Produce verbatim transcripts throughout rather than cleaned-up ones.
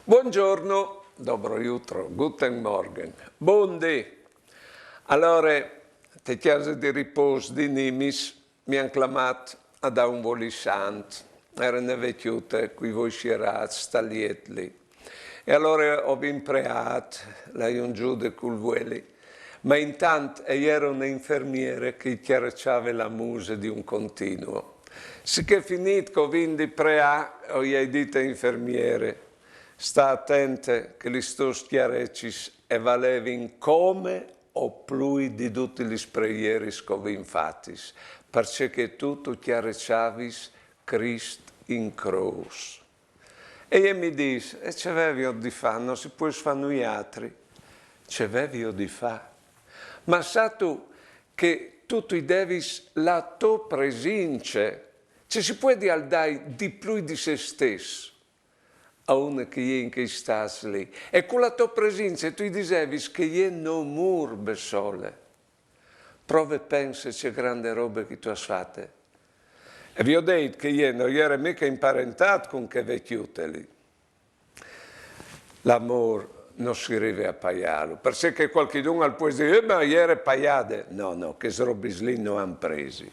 Buongiorno, dobro jutro, guten Morgen, bundì. Alore, te cjase di ripôs di Nimis mi àn clamât a dâ un volissant. E jere une vecjute cui voi sierâts tal jet li. E alore o vin preât, la jun zûde cul vueli. Ma intant e jere une infermiere che i cjareçave la muse di un continuo. Sichè finît che o vin di preâ, o i ai dit ae infermiere: «Sta atente che lis tôs cjarecis e valevin come o plui di dutis lis preieris che o vin fatis, parcè che tu tu cjareçavis Crist in crôs.» E jê mi dîs: «E ce vevio di fâ? No si pues fâ nuialtri. Ce vevio di fâ? Ma sâstu che tu tu i devis la tô presince? Ce si puedial dâi di plui di se stes a une che e je in chei stâts li? E cu la tô presince tu i disevis che e je no mûr bessole. Prove e pense ce grande robe che tu âs fate.» E vi ai dit che e je no jere mica imparentade cun chê vecjute li. L'amôr no si rive a paiâlu, parcè che cualchidun al pues dî: «Eh, ma e jere paiade.» No, no, chês robis li no àn presi.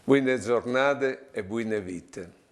Buine zornade e buine vite.